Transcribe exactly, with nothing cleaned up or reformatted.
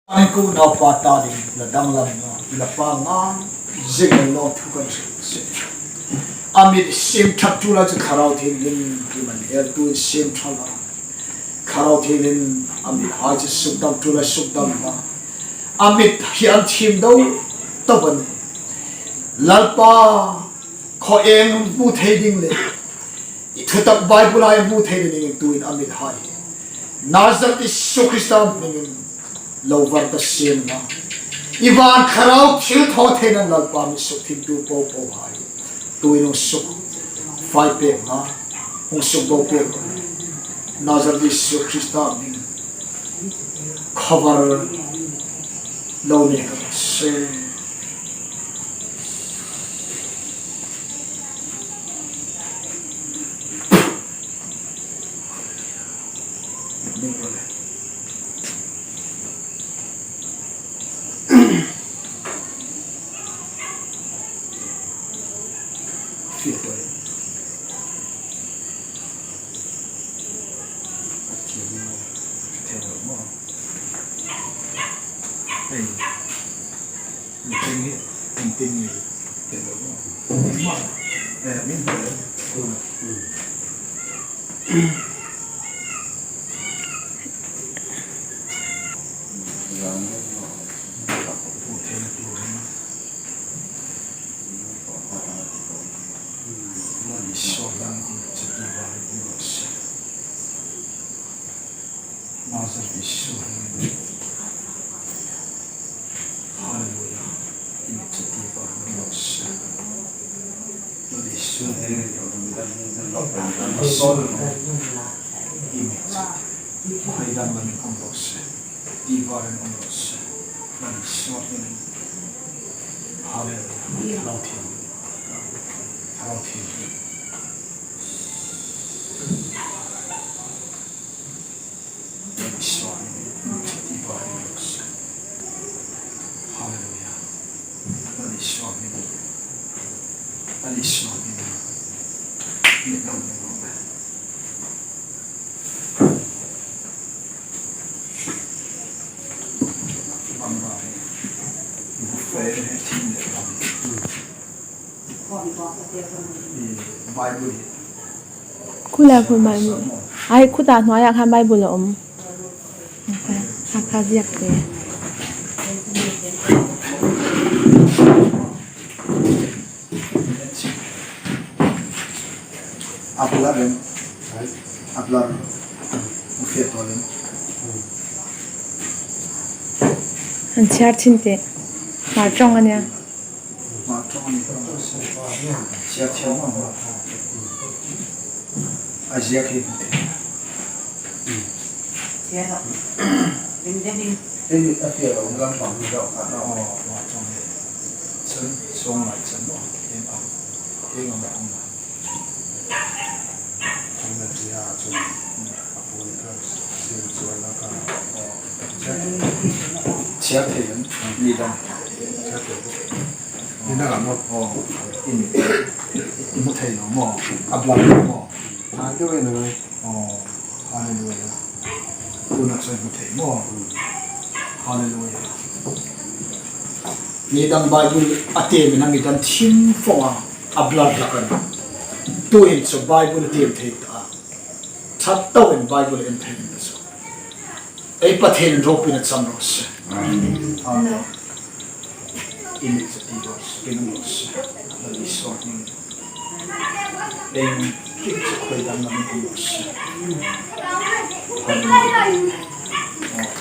An ku naupa ta ding la danglam naw, la pa ngai zing lo thu kan se. A mit siem ṭhat tu la chu Thlarau Thienghlim ti man el tu siem ṭhat la. Thlarau Thienghlim a mithai chu sukdam tu la sukdam la. A mit hi an thiem do to ban. Lalpa khaw eng hmu thei ding le i thutak Bible-a hmu thei dingin tuin a mithai hi Nazareth Isu Krista hmingin lo var ta sien la. I van Thlarau thilthawtheina Lalpa mi suk thim tu po po hai tuin hung suk fai pek la, hung suk bo pek la. Nazareth Isu Krista hmingin khawvar lo ni ka se. Nazareth Isu. Hallelujah. I mit chu tiva hming raw se. Lal Isu. Sol. I mit chu. Hai dang lamin um raw se. Tiva rin um raw se. Lal Isu. Hallelujah. Thlarau Thienghlim. Thlarau Thienghlim. Hallelujah. Khula khu Bible. Ai, khuta hnuaia khan Bible a um. Kha, kha ziak te. Ablar em. Ablar. Mu fe to lem. An chhiar chin te. Hmar ṭawng a nia. Hmar ṭawng a ni. Chhiar chhiar ma ma. A ziak hi. Chhiar. Ding, ding, ding. Ei, a fe lo, lam pang ni lo kha. Oh, hmar ṭawng hi. Chun, song lai chun, oh, em a. Em a ma, em a. Chhiar thei an, mi dang. Chhiar thei. Mi dang a maw? Oh, in, in hmu thei lo maw? A blar lo maw? Ai, deu en a ngai. Oh, hallelujah. Tuna chu hmu thei maw? Hallelujah. Mi dang Bible a tiem in a mi dang thim fawng a, a blar hlak a nih. Tuhin chu Bible tiem thei ta. Ṭha takin Bible en thei a nih chu. Ei Pathienin ropuina chang raw se. Amen. Amen. I mit chu tiva raw se, pin raw se. Lal Isu hmingin. Ei, kik chu khoi dang na mi raw se. Hallelujah.